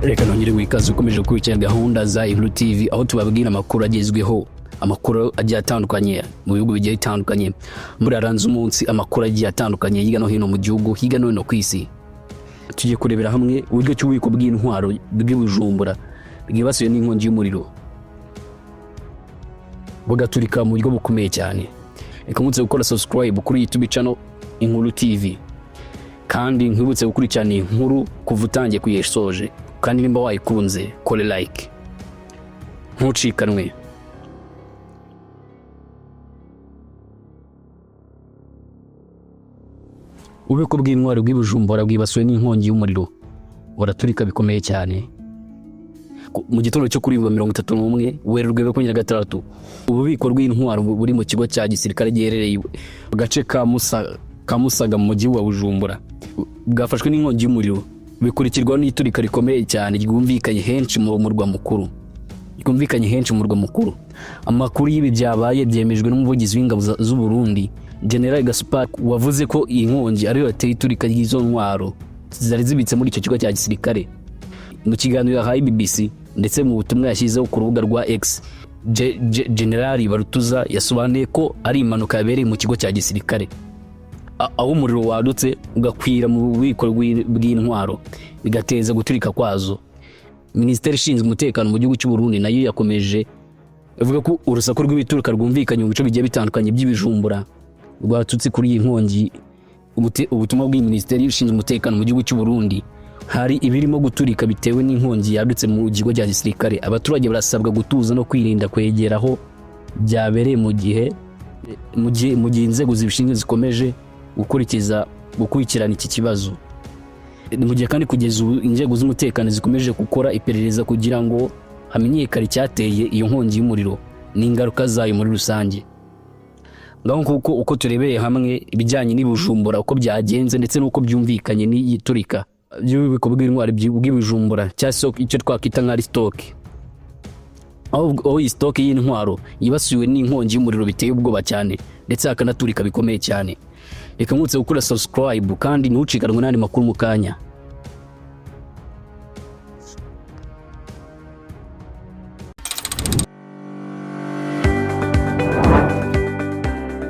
Reka nongere wikaze ukomeje gukurikirana gahunda za Inkuru TV, aho tubabwira amakuru agezweho, amakuru agiye atandukanye mu bihugu bigiye bitandukanye. Muri aranze umunsi amakuru agiye atandukanye hirya no hino mu gihugu, hirya no hino ku isi. Tugiye kurebera hamwe uburyo ki ububiko bw'intwaro bw'i Bujumbura bwibasiwe n'inkongi y'umuriro bugaturika mu buryo bukomeye cyane. Reka nkwibutse gukora subscribe kuri YouTube channel Inkuru TV, kandi nkwibutse gukurikirana iyi nkuru kuva utangiye kuyisoje, kandi nimba wayikunze kore like, ntucikanwe. Ububiko bw'intwaro bw'i Bujumbura bwibasiwe n'inkongi y'umuriro, buraturika bikomeye cyane. Mu gitondo cyo kuri uyu wa 31 Werurwe 2026, ububiko bw'intwaro buri mu kigo cya gisirikare giherereye mu gace ka Musaga mu mujyi wa Bujumbura bwafashwe n'inkongi y'umuriro, bikurikirwa n'iturika rikomeye cyane ryumvikanye henshi mu murwa mukuru, ryumvikanye henshi mu murwa mukuru. Amakuru y'ibi byabaye byemejwe n'umuvugizi w'ingabo z'u Burundi, General Gaspar, wavuze ko iyi nkongi ariyo yateye iturika ry'izo ntwaro zari zibitse muri icyo kigo cya gisirikare. Mu kiganiro yahaye BBC ndetse mu butumwa yashyizeho ku rubuga rwa X, General Barutuza yasobanuye ko ari impanuka yabereye mu kigo cya gisirikare, aho umuriro wadutse ugakwira mu bubiko bw'intwaro bigateza guturika kwazo. Minisiteri ishinzwe umutekano mu gihugu cy'u Burundi nayo yakomeje ivuga ko urusaku rw'ibituruka rwumvikanye mu bice bigiye bitandukanye by'ibijumbura rwaturutse kuri iyi nkongi. Ubutumwa bw'iyi minisiteri ishinzwe umutekano mu gihugu cy'u Burundi: hari ibirimo guturika bitewe n'inkongi yadutse mu kigo cya gisirikare. Abaturage barasabwa gutuza no kwirinda kwegera aho byabereye mu gihe inzego zibishinzwe zikomeje gukurikirana iki kibazo. Ni mu gihe kandi kugeza ubu inzego z'umutekano zikomeje gukora iperereza kugira ngo hamenyekane icyateye iyo nkongi y'umuriro n'ingaruka zayo muri rusange. Ngaho kuko uko turebeye hamwe ibijyanye n'ibujumbura, uko byagenze ndetse n'uko byumvikanye n'iyiturika by'ububiko bw'intwaro bw'ibujumbura, cyangwa se icyo twakwita nka stock, aho iyi stock y'intwaro yibasiwe n'inkongi y'umuriro biteye ubwoba cyane, ndetse hakanaturika bikomeye cyane. Reka nkwibutse gukora subscribe kandi ntucikanwe n'andi makuru mu kanya.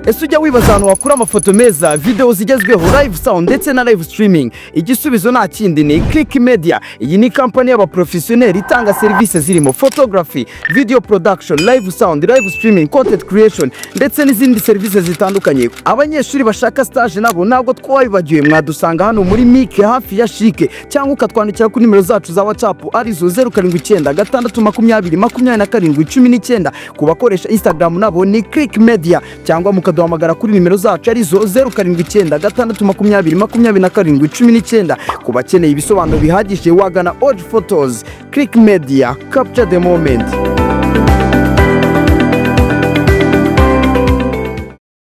Ese ujya wibaza ahantu wakura amafoto meza, videwo zigezweho, live sound ndetse na live streaming? Igisubizo nta kindi, ni Click Media. Iyi ni kampani y'abaprofesiyoneri itanga serivisi zirimo photography, video production, live sound, live streaming, content creation ndetse n'izindi serivisi zitandukanye. Abanyeshuri bashaka stage nabo ntabwo twabibagiwe. Mwadusanga hano muri Mike hafi ya CHIC, cyangwa ukatwandikira kuri nimero zacu za WhatsApp, arizo 0796 20 27 19. Ku bakoresha Instagram nabo ni Click Media, cyangwa mukaduhamagara kuri nimero zacu, arizo 0796 20 27 19. Ku bakeneye ibisobanuro bihagije wagana Oji Photos. Click Media, capture the moment.